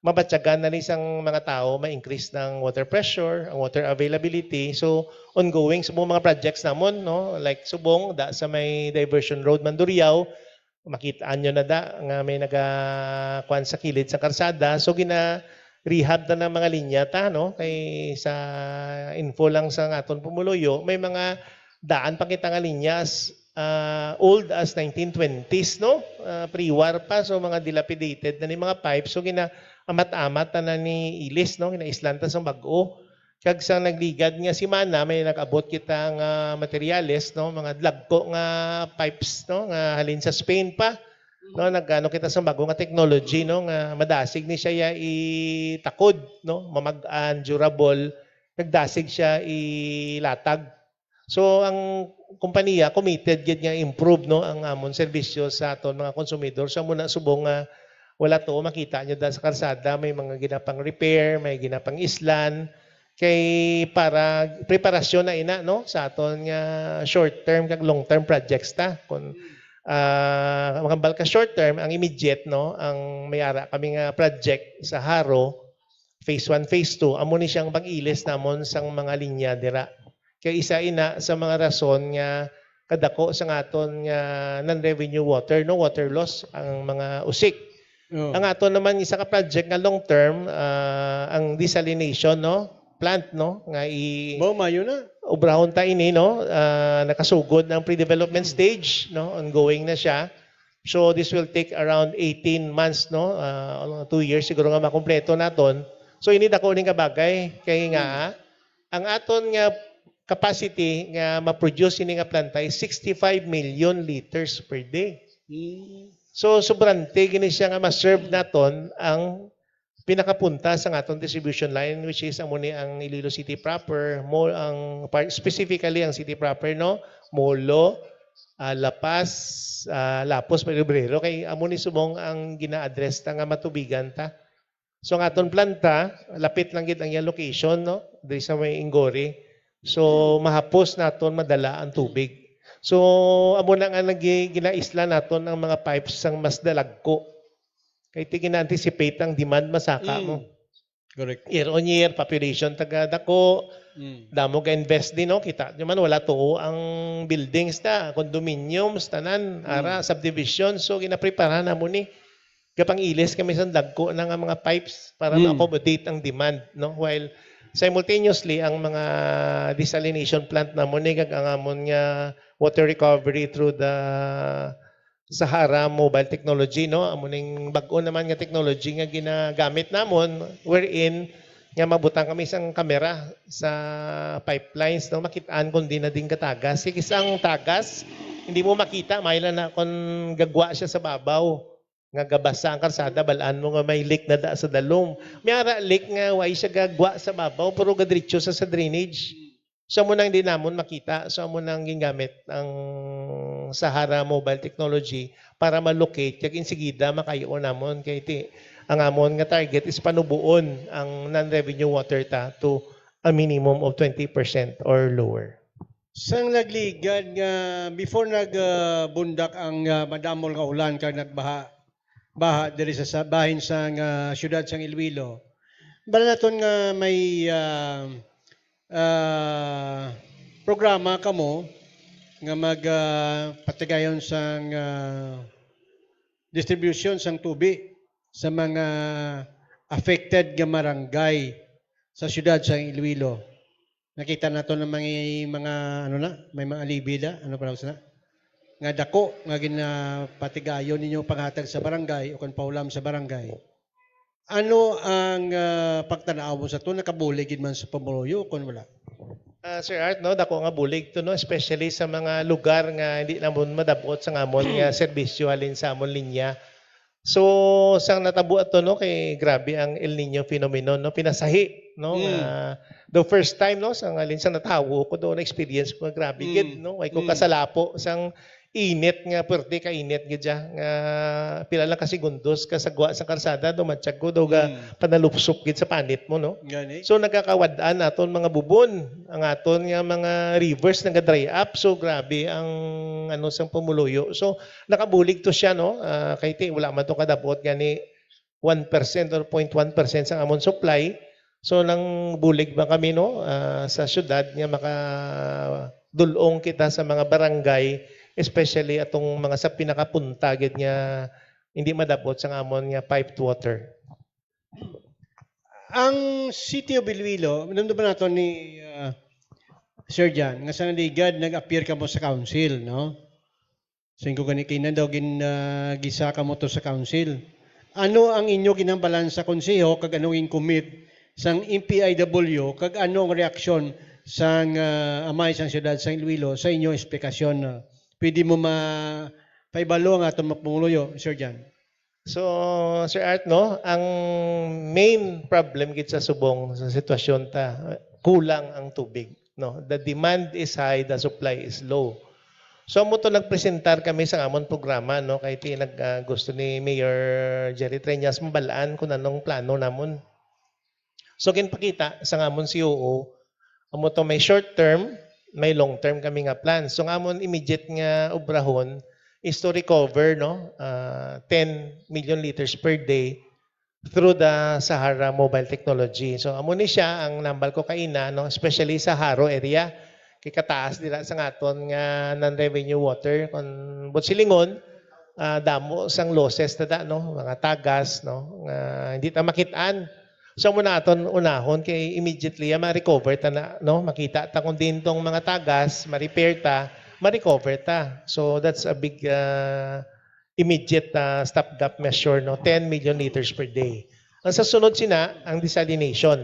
mabatyagan na ni sang mga tawo, ma-increase ng water pressure, ang water availability. So, ongoing sa mga projects namon, no, like subong, da sa may diversion road, Mandurriao, makitaan nyo na da nga may naga-, kuwan sa kilid sa karsada. So, gina-rehab na ng mga linya ta, no? Kay sa info lang sa aton pumuluyo, may mga daan pa kita nga linyas ah, old as nineteen twenties, no? Ah, pre-war pa, so mga dilapidated na ni mga pipes. So, gina-amat-amat na, na ni Ilis, no? Ginaislan ta sang bag-o. Kag sa nagligad nga semana, may nag-abot kita nga materyales, no? Mga dagko nga pipes, no? Nga halin sa Spain pa. No, nagano kita sa bago nga technology, no, nga madasig ni siya ya itakod, no, mamag-an, durable, nagdasig siya ilatag. So, ang kompanya committed gid nga improve, no, ang amon serbisyo sa aton mga konsumidor. So, amo na subong nga wala to makita nyo da sa karsada, may mga ginapang repair, may ginapang islan, kay para preparasyon na ina, no, sa aton nga short term kag long term projects ta. Kung, ah, mahambal ka short term, ang immediate, no, ang may ara kami nga project sa Jaro, phase one, phase two, amo ni siyang pag-ilis namon sang mga linya dira. Kay isa ina sa mga rason nga kadako sa aton nga non-revenue water, no, water loss, ang mga usik. Oh. Ang aton naman isa ka project nga long term, ah, ang desalination, no, plant, no, nga i Mao, mayo na. Obrahon ta ini, no, ah, nakasugod ang pre-development stage, no, ongoing na siya. So this will take around eighteen months, no, ah, two years siguro nga makompleto naton. So ini dako ning kabagay kay nga ang aton nga capacity nga ma-produce ini nga planta is sixty-five million liters per day. Mm. So, sobrante gini siya nga ma-serve naton ang pinakapunta sa aton distribution line, which is amo ni ang Iloilo City proper, mo ang par-, specifically ang city proper, no? Molo, ah, La Paz, ah, Lapuz, Obrero, kay amo ni subong ang gina-address ta nga matubigan ta. So, ang aton planta, lapit lang gid ang iyang location, no? Diri sa may Ingory. So, mahapos naton madala ang tubig. So, amo na nga nagi-, ginaisla naton ang mga pipes sang mas dalagko. Kay ti gina-anticipate ang demand masaka Mm. mo. Correct. Year on year, population taga dako, Mm. damo ga-invest din, no? Kita nyo man, wala tuo ang buildings ta, condominiums, tanan, ara, Mm. subdivision. So, ginaprepara na mo ni. Gapang-ilis kami sa dagko na nga mga pipes para Mm. ma-accommodate ang demand, no? While simultaneously, ang mga desalination plant namon ni kag ang amon nga water recovery through the Sahara Mobile Technology, no? Amo ning bag-o naman nga technology nga ginagamit namon, wherein nga mabutang kami sang kamera sa pipelines, no? Makit-an kung di na din katagas. Sige, sang tagas, hindi mo makita, may lang na kung gagwa siya sa babaw. Nga gabasa ang karsada, balaan mo nga may leak na da sa dalom. May ara leak nga way siya gagwa sa babaw, pero gadiretso sa, sa drainage. So, amo nang di namon makita. So, amo nang gingamit ang Sahara Mobile Technology para ma-locate kag insigida makayo namon kay ti, ang amon nga target is panubuon ang non-revenue water ta to a minimum of twenty percent or lower. Sang nagligad nga before nag, ah, bundak ang, ah, madamol nga ulan kag nagbaha, baha diri sa, sa bahin sang, ah, siyudad sang Iloilo. Bala naton nga may, ah, ah, programa kamo nga mag, ah, patigayon sang, ah, distribution sang tubi sa mga affected nga barangay sa siyudad sang Iloilo. Nakita nato na may mga, ano na, may mga alibida, ano pa daw sila? Nga dako nga ginapatigayon ninyo panghatag sa barangay o kon paulam sa barangay. Ano ang, ah, pagtan-aw mo sa to? Nakabulig gid man sa pumuluyo o kon wala? Ah, Sir Art, no, dako nga bulig to, no, especially sa mga lugar nga hindi namon madabot sa ngamon nga serbisyo halin sa amon linya. So, sang natabo ato, no, kay grabe ang El Niño phenomenon, no, pinasahi, no, Mm. nga the first time, no, sang halin sa natawo ko doon, experience ko nga grabe Mm. gid, no, ay ko Mm. kasalapo sang init nga, pwerte ka init gid siya, nga pila lang ka segundos kasagwa sa karsada, dumatsyag ko, daw ga Mm. panalupsop gid sa panit mo, no? Gani. So, nagakawad-an naton mga bubon, ang aton nga mga rivers naga-dry up. So, grabe ang, ano, sang pumuluyo. So, nakabulig to siya, no? Ah, kay ti, wala man to kadabot gani one percent or point one percent sang amon supply. So, nang bulig ba kami, no, ah, sa syudad nga makadulong kita sa mga barangay, especially atong mga sa pinakapunta gid nga hindi madabot sang amon nga piped water. Ang City of Iloilo, namdaman nato ni, ah, Sir John, nga sa naligad, nag-appear kamo sa council, no? Sa inyo gani kina daw gin, ah, gisa kamo to sa council. Ano ang inyo ginambalan sa konseho kag ano ang commit sang M P I W kag ano ang reaksyon sang, ah, amay sang siyudad sang Iloilo sa inyo esplikasyon? Ah, pwede mo ma paibalo ang aton mga pumuluyo, Sir John? So, Sir Art, no, ang main problem gid sa subong sa sitwasyon ta, kulang ang tubig, no. The demand is high, the supply is low. So, amo to nagpresentar kami sa amon programa, no, kay ti nag, ah, gusto ni Mayor Jerry Treñas mabal-an kung anong plano namon. So, ginpakita sa amon C O O, amo to may short term, may long term kami nga plan. So, ang amon immediate nga obrahon is to recover, no, ah, ten million liters per day through the Sahara Mobile Technology. So, amo ni siya ang nambal ko kaina, no, especially sa Jaro area. Kay kataas dira sa aton nga non-revenue water. Kung buot silingon, ah, damo sang losses na da, no, mga tagas, no, nga hindi ta makit-an. So, amo na aton unahon kay immediately, ah, ma-recover ta na, no, makita ta kung diin tong mga tagas, ma-repair ta, ma-recover ta. So, that's a big, ah, immediate, ah, stopgap measure, no, ten million liters per day. Ang sa sunod sina, ang desalination.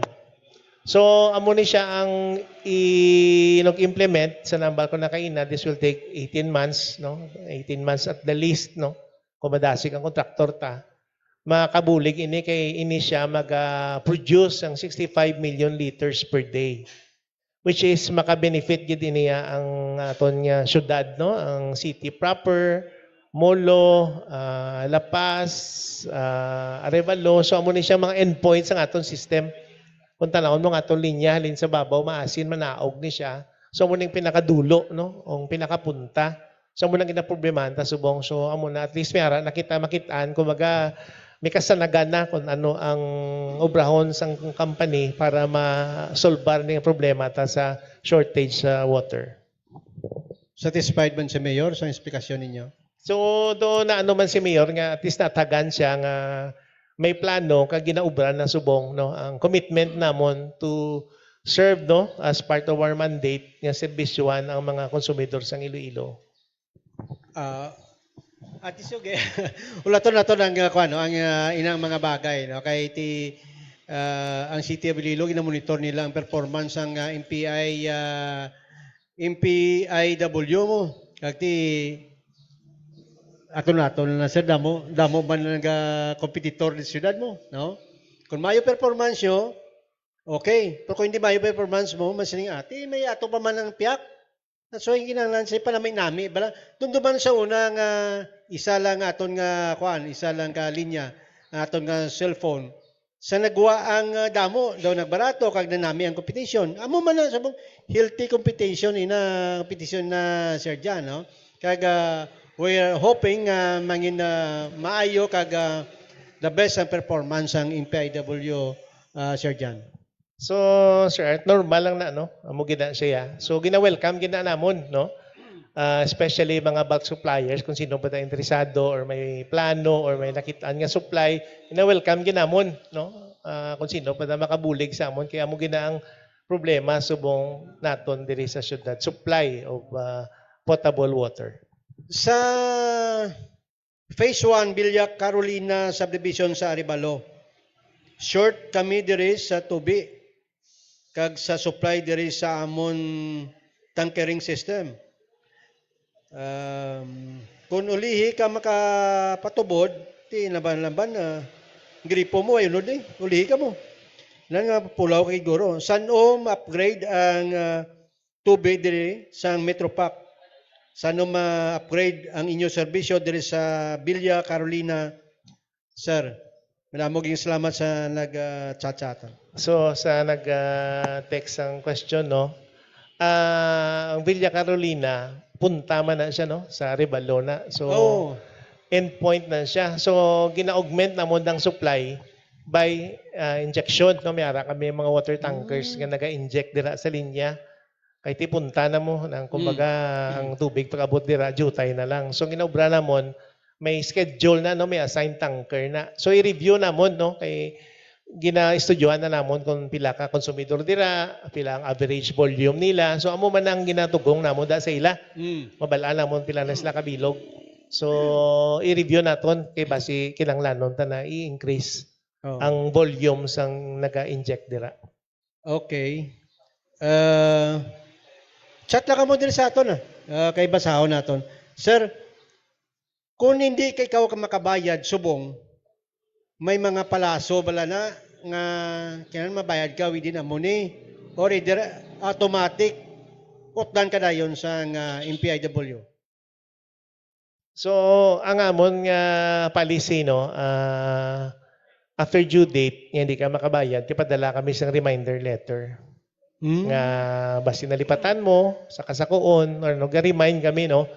So, amo ni siya ang i-, nag-implement sa nambal ko na kaina, this will take eighteen months, no? Eighteen months at the least, no? Kung madasig ang kontraktor ta, makabulig ini kay ini siya mag, ah, produce ang sixty-five million liters per day, which is maka-benefit gid ini, ah, ang aton nga syudad, no? Ang city proper, Molo, ah, La Paz, ah, Arevalo. So, amo ni siya mga endpoints ang aton system. Kung tanawon mo nga aton linya halin sa babaw, maasin, manaog ni siya. So, amo ning pinakadulo, no? Ang pinakapunta. So, amo nang ginaproblemahan ta subong. So, amo na, at least may ara na kita makit-an, kumbaga, may kasanagan na kung ano ang obrahon sang company para ma-solbar ning problema ta sa shortage sa water. Satisfied man si Mayor sa esplikasyon ninyo? So, do na ano man si Mayor nga at least natagan siya nga may plano kag ginaobra na subong, no, ang commitment namon to serve, no, as part of our mandate nga serbisyuhan ang mga konsumidor sang Iloilo. Ah, Ate Suge, ulaton nato ang, ah, kuwan, no, ang, ah, inang mga bagay, no, kay ti, ah, ang City of Iloilo, ginamonitor nila ang performance sang, ah, M P I, ah, M P I W mo. Kag ti, ato nato na, sir, damo, damo man nga kompetitor di siyudad mo, no? Kung mayo performance nyo, okay. Pero kung hindi mayo performance mo, masiling ati, may ato pa man ang piyak. That's why kinahanglan sa panami-nami bala. Dumduman sa una nga isa lang aton nga kuan, isa lang ka linya, aton nga cellphone. Sa nagwa ang, ah, damo, daw nagbarato kag nanami ang competition. Amo man na sa mong healthy competition, ina competition na, Sir Jan, no? Kag, ah, we are hoping nga mangin, ah, maayo kag, ah, the best ang performance ang M P I W, ah, Sir Jan. So, Sir Art, normal lang na, no? Amo gid na siya. So, gina-welcome gid na namon, no? Ah, especially mga bulk suppliers, kung sino pa ta interesado or may plano or may nakitaan nga supply, gina-welcome gid namon, no? Ah, kung sino pa ta makabulig sa amon, kay amo gid na ang problema subong naton diri sa syudad, supply of, ah, potable water. Sa Phase one, Villa Carolina Subdivision sa Arevalo. Short kami diri sa tubi kag sa supply diri sa amon tankering system. Um, kung ulihi ka makapatubod, ti laban-laban na gripo mo, ayun, eh, ulihi ka mo. Nan nga pulaw kay guro. San-o ma-upgrade ang, ah, tubig diri sa Metropac? San-o ma-upgrade ang inyo serbisyo diri sa Villa Carolina, sir? Madamo ging salamat sa nag, ah, chat sa aton. So, sa nag, ah, text ang question, no? Ah, ang Villa Carolina, punta man na siya, no? Sa Arevalo na. So, Oo. Endpoint na siya. So, gina-augment namon ang supply by, ah, injection, no? May ara kami mga water tankers Mm. nga naga-inject dira sa linya. Kay ti punta na mo, nang kumbaga, Mm. ang tubig pag-abot dira, jutay na lang. So, ang ginaobra namon, may schedule na, no? May assigned tanker na. So, i-review namon, no? Kay ginaestudyohan na namon kung pila ka konsumidor dira, pila ang average volume nila. So, amo man ang ginatugong namon da sa ila. Mm. Mabal-an namon pila na sila kabilog. So, i-review naton kay basi kinahanglanon ta na i-increase Oh. ang volume sang naga-inject dira. Okay. Uh, chat lang kamo diri sa aton, ah. Ah, kay basahon naton. Sir, kung hindi ka ikaw ka makabayad subong, may mga palaso bala na nga kinahanglan mabayad ka within a money or either automatic, utdan ka dayon sa nga M P I W? So, ang amon nga policy, no, ah, after due date, nga hindi ka makabayad, ipadala kami sang reminder letter. Hmm. Nga basi nalipatan mo sa kasakuon, or no, ga-remind kami, no?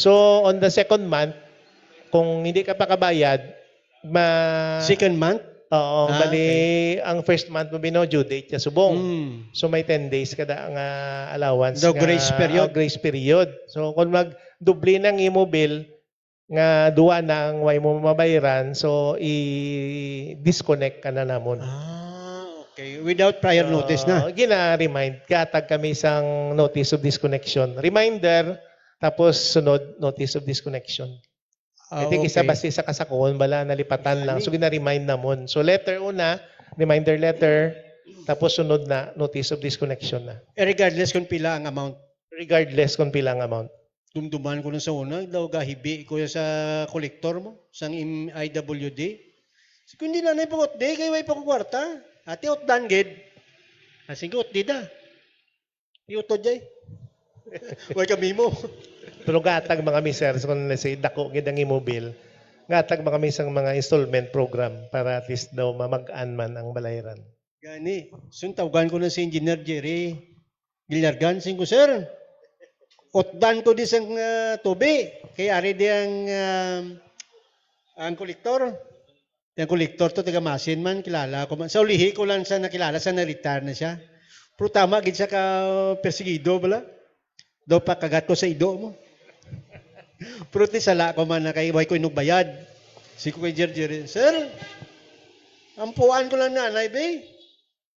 So, on the second month, kung hindi ka pa kabayad, ma- Second month? Oo, Ah, bali, okay. ang first month mo, bino, due date niya subong. Hmm. So, may ten days kada nga allowance Daw nga, grace period? ah, grace period. So, kung magdoble ng imo bill, nga duwa na ang way mo mabayaran, so, i-disconnect ka na namon. Ah, okay. Without prior notice na? Oo, gina-remind. Gatag kami sang notice of disconnection. Reminder, tapos sunod, notice of disconnection. Ah, I think isa okay. basi sa kasakuon bala, nalipatan lang. Ani? So, gina-remind namon. So, letter una, reminder letter, tapos sunod na, notice of disconnection na. Eh, regardless kung pila ang amount? Regardless kung pila ang amount. Dumduman ko na sa una, daw gahibi ko sa kolektor mo, sang M I W D. Si kundi na na ipang-utdi, kay way pa ko kwarta. Ate, utdan gid. Asing ko, utdi da. Iutod jay. Way kami mo. Pero gatag mga mi, sir, so kung let's say, dako gid ang imo bill, gatag mga mi sang mga installment program para at least daw mamag-an man ang balayran. Gani, sun tawgan ko na si Engineer Jerry Gillargan, sing ko, "Sir, utdan ko di sang, ah, tubi, kay ari di ang, ah, ang kolektor." Ang kolektor to, taga Masin man, kilala ko man. Sa ulihi ko lang sa nakilala, sa na-retire na siya. Pero tama gid siya ka persigido bala. Daw pakagat ko sa ido mo. Pero ti sala ko man na kay way ko inugbayad. Si ko kay Jerry, "Sir, ampuan ko lang na, anay, be."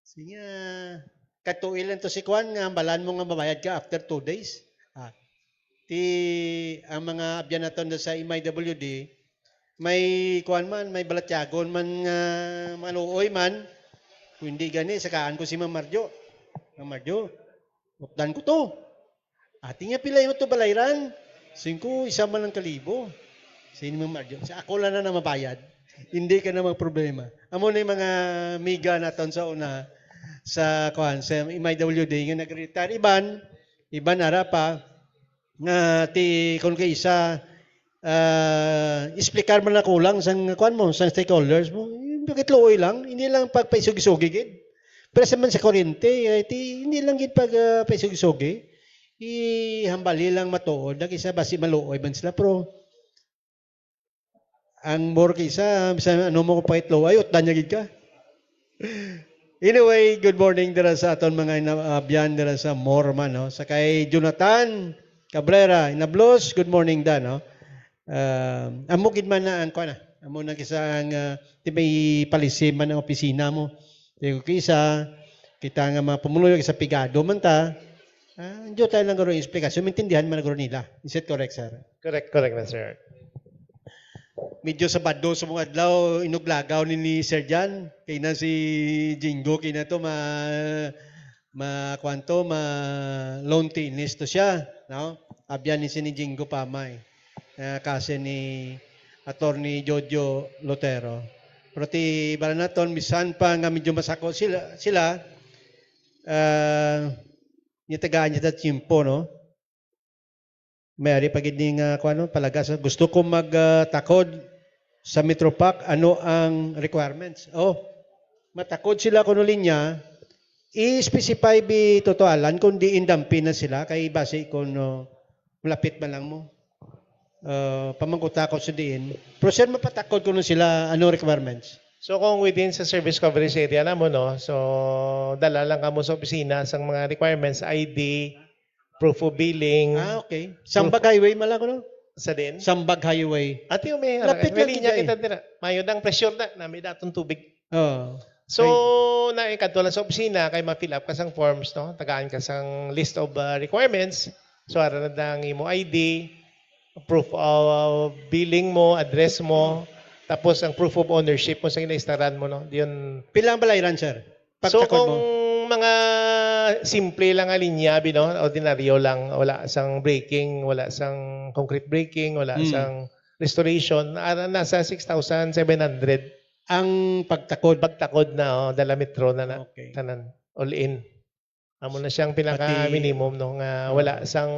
Sige, ah, katuil lang to si Kwan nga hambalan mo nga mabayad ka after two days. Ah, ti ang mga abyan naton do sa M I W D, may Kwan man, may balatyagon man nga maluoy man. Kung hindi gani, sakaan ko si Ma'am Marjo. Ma'am Marjo, utdan ko to. Ati nga, "Pila imo to balayran?" Singko, isa man ang kalibo. Sini Ma'am Marjo, "Sa ako lang na, na mabayad. Hindi ka na magproblema." Amo na yung mga miga naton sa una sa, kuan, sa M I W D nga nag-retire. Iban, iban ara pa, nga ti, kung kay isa, ah, explicar man na kulang sang, kuan mo, sang stakeholders mo. Yung bakit luoy lang, hindi lang pagpaisog-isogi gid. Pero sa man sa kuryente, eh, ti, hindi lang gid pag, ah, paisog-isogi. Ihambali lang matuod, nag isa basi maluoy man sila, pero ang more kaysa, bisan ano mo kung pahitlo, ay, utdan niya gid ka. Anyway, good morning dira sa aton mga ina-, abyan dira sa Morman, no? Sa kay Jonathan Cabrera, Inablos, good morning da, no? Ah, amo gid man na ang, kuwan na, amo na kisa ang, ah, di may palisi man ang opisina mo. Di ko kisa, kita nga mga pumuluyo, kisa pigado man ta. Ah, ang tayo lang guro yung esplikasyon, maintindihan man guro nila. Is it correct, sir? Correct, correct na, sir. Medyo Sabado sa mga adlaw, inuglagaw ni, ni Sir Jan. Kay na si Jingo, kay na to, ma, ma, kwanto, ma lawn tennis to siya, no? Abyan ni si ni Jingo Pamay. Ah, kasi ni Attorney Jojo Lotero. Pero ti, bala naton, misan pa nga medyo masako sila, sila, ah, nitagaan niya ta tiyempo, no? May ari pa gid ni nga, kuwan, no, palagas. Gusto ko mag, ah, takod sa Metropac. Ano ang requirements? Oh, matakod sila kuno linya, i-specify bi totoalan kung diin dampi na sila kay basi kung, no, malapit man lang mo. Ah, pamangkuta ko sa diin. Pero sir, mapatakod kuno sila, ano requirements? So kung within sa service coverage area namo, no, so dala lang kamo sa opisina sang mga requirements, I D, proof of billing. Ah, okay. Sambag Highway man lang, no? Sa din? Sambag Highway. Ati, may, Lapit may lang linya kita, eh. Kita dira. Mayo dang pressure na, nami datong tubig. Oo. So, Ay. Na, eh, kadto lang sa opisina, kay ma-fill up ka sang forms, no? Tagaan ka sang list of, uh, requirements. So, ara na dang imo I D. proof of billing mo, address mo, tapos ang proof of ownership mo sa ginaistaran mo, no? Yun. Pila ang balayran, sir? So, pagtakod kung mo? Mga simple lang nga linya, bi, no? Ordinaryo lang, wala sang breaking, wala sang concrete breaking, wala Hmm. sang restoration, ah, nasa six thousand seven hundred. Ang pagtakod? Pagtakod na, oh, dala metro na na, Okay. tanan, all in. Amo na siyang pinaka Pati minimum, no, nga Oo. wala sang,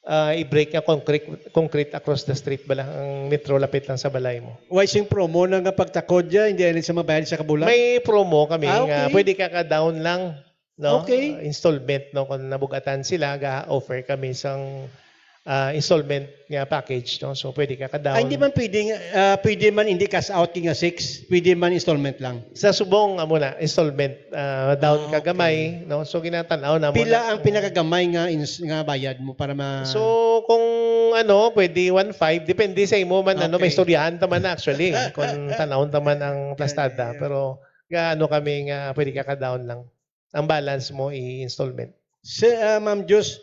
ah, i-break nga concrete, concrete across the street bala, ang metro lapit lang sa balay mo. Way sing promo na nga pagtakod dya, hindi alin sa mabayad sa kabulan? May promo kami Ah, nga okay. pwede ka ka-down lang, no? Okay. Installment, no? Kung nabugatan sila, ga-offer kami sang, ah, installment nga package, no? So, pwede ka ka-down. Ay, hindi man pwede nga, ah, pwede man hindi cash out, kay nga six, pwede man installment lang? Sa subong, amo na, installment, ah, down Ah, ka gamay, okay. no? So, ginatan-aw na mo Pila na. ang pinakagamay nga ins-, nga bayad mo para ma- So, kung ano, pwede one five, depende sa imo man, ano, Okay. may istoryahan ta man actually, kung tanawon ta man ang plastada, Yeah, yeah, yeah. pero gaano kami nga pwede ka ka-down lang. Ang balance mo i-installment. Si, ah, Ma'am Jus,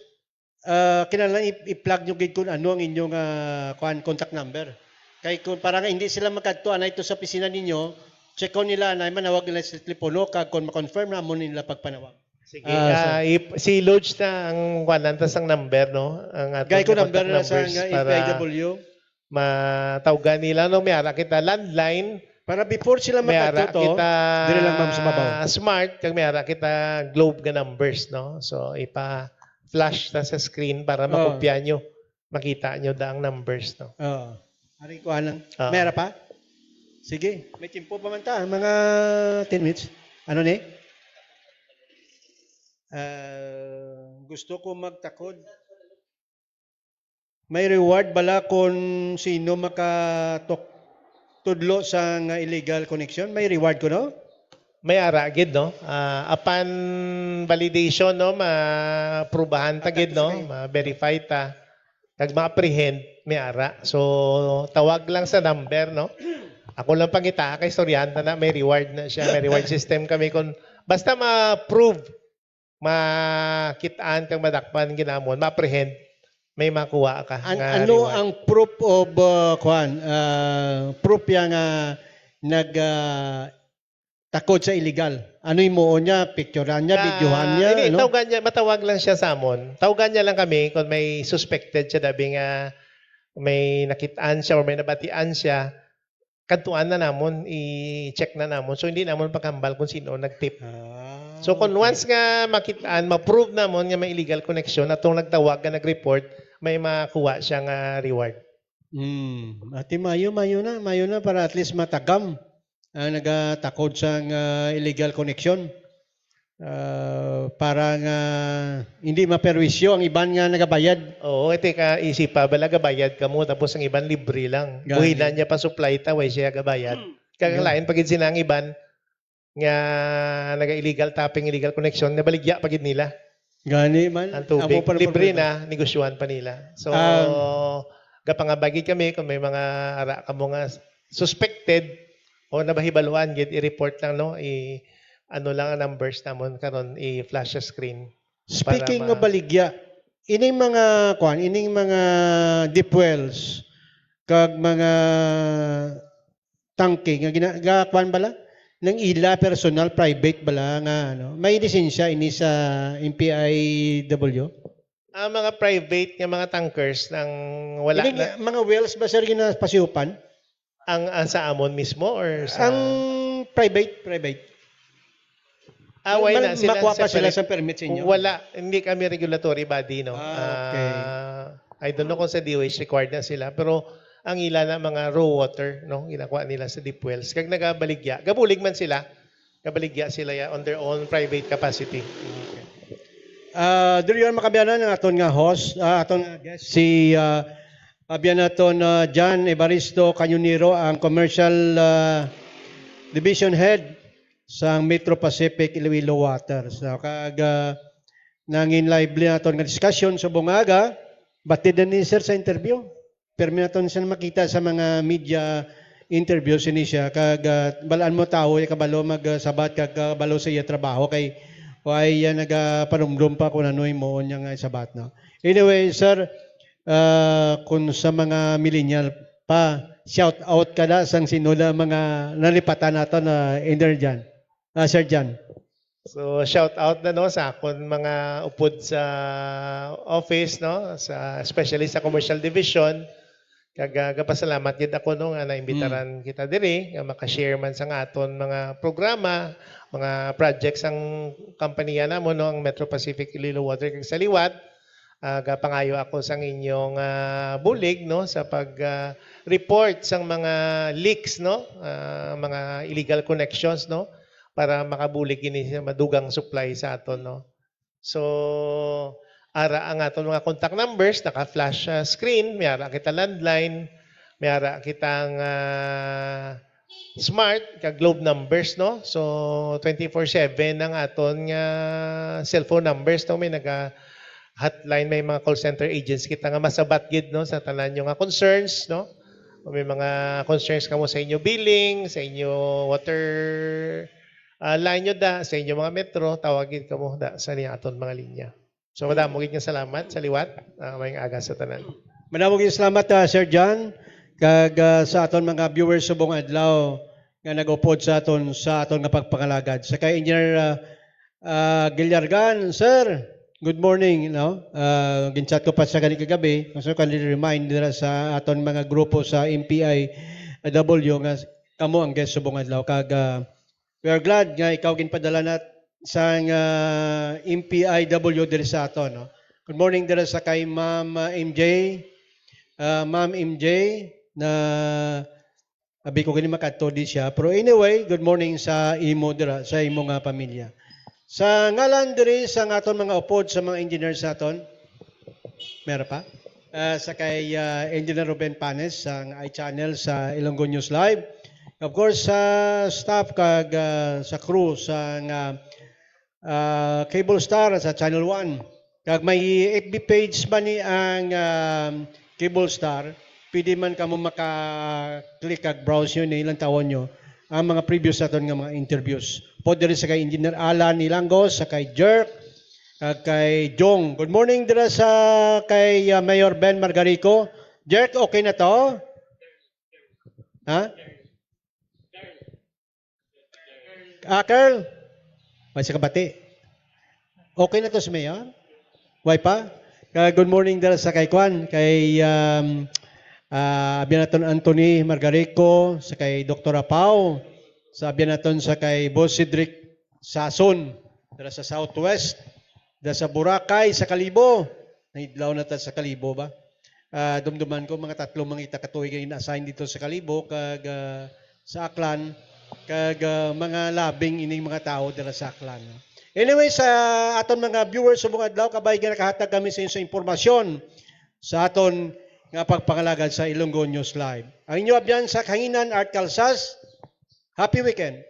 ah, kinahanglan i-, i-plug nyo gid kung ano ang inyong, ah, kuan, contact number. Kay kung para nga hindi sila magkadto anay to sa opisina ninyo, check-on nila anay, manawag nila sa telepono, kag kung ma-confirm na, amo nila pagpanawag. Sige, Ah, ah, so ip-, si Lodge na ang kuanan, tas ang number, no? Ang aton Gay ko nga number contact na sa numbers nga para F I W. matawgan nila, no? May ara kita landline, Para before sila may ara makadto to, kita diri lang, ma'am, sa babaw. Smart, kag may ara kita Globe nga numbers, no? So, ipa-flash ta sa screen para Oh. makopya nyo, makita nyo da ang numbers, no? Oo. Ari ko anang. Ah. May ara pa? Sige, may timpo pa man ta, mga ten minutes. Ano ni? Ah, gusto ko magtakod. May reward bala kung sino makatok-, tudlo sa nga illegal connection? May reward ko, no? May ara gid, no? Ah, upon validation, no, maprubahan ta gid, no? Attack. Ma-verify ta. Kag ma-apprehend, may ara. So, tawag lang sa number, no? Ako lang pangita kay istoryahan ta na, may reward na siya, may reward system kami kung basta ma-prove, makit-an kag madakpan ginamon, ma-apprehend, may makuha ka An-, nga ano reward. Ang proof of, uh, kuan, uh, proof ya nga nag, uh, takod sa illegal? Ano himuon niya? Picturean niya, Ah, videohan niya, hindi, ano? Tawgan niya, matawag lang siya sa amon. Tawgan niya lang kami kung may suspected siya, dabi nga may nakit-an siya or may nabatian siya, kadtuan na namon, i-check na namon. So, hindi namon paghambal kung sino nag-tip. Ah, So, kung okay. once nga makit-an, ma-prove namon nga may illegal connection, atong nagtawag nga nag-report, may makuha siya nga reward. Hmm. Ati, mayo, mayo na, mayo na para at least matagam ang nagatakod sang, ah, illegal connection. Ah, para nga hindi maperwisyo ang iban nga nagabayad. Oo, iti ka, isipa, bala gabayad kamo, tapos ang iban libre lang. Gani. Buhinan niya pa supply ta, way siya gabayad. Hmm. Kag ang Gani. lain pa gid sina ang iban nga naga-illegal tapping, illegal connection, nabaligya pa gid nila. Gani man, Ang tubig, amo pa na libre problema. na, negosyohan pa nila. So, Um, gapangabay gid kami kung may mga ara kamo nga suspected o nabahibaluan gid, i-report lang, no? I-, ano lang ang numbers namon karon, i-flash sa screen Speaking para ma- of baligya, ining mga, kuan, ining mga deep wells kag mga tangke nga gina-, ga-, kuan bala? Nang ila personal, private bala nga, ano? May lisensya ini sa M P I W? Ang mga private nga mga tankers nang wala Ining na mga wells ba, sir, ginapasiupan? Ang, ang sa amon mismo or sa Ang private, private. Ah, Yung way mal-, na sila makuha sa pa sila permit. sa permit sa inyo? Wala, hindi kami regulatory body, no? Ah, okay. Ah, I don't know kung sa D O H required na sila, pero ang ila na mga raw water, no? Ginakuha nila sa deep wells. Kag nagabaligya, gabulig man sila, gabaligya sila ya on their own private capacity. Ah, diri yun, mga kaabyanan, ang aton nga host, ah, aton nga guest, si, ah, abyan naton, ah, John Evaristo Cañonero, ang Commercial, ah, Division Head sa Metro Pacific Iloilo Water. So, kag, ah, nangin lively naton nga discussion sa bungaga, batid na ni sir sa interview. Pirmi naton siya makita sa mga media interview sini siya, kag, ah, balaan mo tawo, iya kabalo magsabat, kag kabalo sa iya trabaho, kay wala iya nagapanumdom pa kung ano himuon niya nga isabat, no? Anyway, sir, Ah, kung sa mga millennial pa, shout out ka na sang sino na mga nalipatan nato na Engineer Jan. Ah, Sir Jan. So, shout out na, no, sa akon mga upod sa office, no, sa, especially sa commercial division. Kag ah, gapasalamat gid ako, no, nga naimbitaran kita diri nga maka-share man sang aton mga programa, mga projects sang kompanya namon, no, ang Metro Pacific Iloilo Water kag sa liwat. Ah, gapangayo ako sang inyong ah, bulig, no, sa pag ah, report sang mga leaks, no, ah, mga illegal connections, no, para makabulig ini sa madugang supply sa aton, no. So, ara ang aton mga contact numbers, naka-flash sa screen, may ara kita landline, may ara kitang ah, smart kag Globe numbers, no. So, twenty-four seven ang aton nga cellphone numbers, no, may naga hotline, may mga call center agents kita nga masabat gid, no, sa tanan nyo nga concerns, no. Kung may mga concerns kamo sa inyo billing, sa inyo water ah, line nyo da, sa inyo mga metro, tawag gid kamo da sa niya aton mga linya. So, madamo gid nga salamat sa liwat. Ah, may aga sa tanan. Madamo gid salamat, ah, Sir John, kag ah, sa aton mga viewers subong adlaw nga nag-upod sa aton sa aton nga pagpangalagad. Sa kay Engineer ah, ah, Guillargan, sir, good morning, no? Ah, gin-chat ko pa sa gani kagabi, gusto ko remind dira sa aton mga grupo sa M P I W nga kamo ang guest subong adlaw kag ah, we are glad nga ikaw ginpadala nat sang ah, M P I W diri sa aton, no? Good morning dira sa kay Ma'am ah, M J. Ah, Ma'am M J, na abi ko gani makadto di siya. Pero anyway, good morning sa imo dira, sa imo nga pamilya. Sa ngalan diri sa aton mga upod sa mga engineers naton, meron pa? Ah, sa kay ah, Engineer Ruben Panes sa iChannel sa Ilonggo News Live. Of course, sa staff kag ah, sa crew sa nga ah, Cable Star sa Channel one. Kag may F B page man ni ang um, Cable Star, pwede man kamo maka-click kag browse yun, ilang tawon nyo ang mga previous naton nga mga interviews. Po diri sa kay Engineer Alan Ilangos, sa kay Jerk, kag kay Jong. Good morning dira sa kay ah, Mayor Ben Margarico. Jerk, okay na to? Ha? Ah, Carl? May sa kabati. Okay na to si Mayor? Way pa? Ah, good morning dala sa kay Kwan, kay um, ah, Abyan naton Anthony Margarico, sa kay Doktor Apaw, sa Abyan naton sa kay Boss Cedric Sason, dala sa Southwest, dala sa Boracay, sa Kalibo. Naidlaw na ta sa Kalibo ba? Ah, dumduman ko, mga tatlo mangita ka tuig ang ina-assign dito sa Kalibo, kag ah, sa Aklan, kag ah, mga labing ining mga tao dala sa Aklan. Anyway, sa aton mga viewers subong adlaw, kabay nga nakahatag kami sa inyo sa impormasyon sa aton nga pagpangalagad sa Ilonggo News Live. Ang inyo abyan sa kahanginan, Art Calsas. Happy weekend.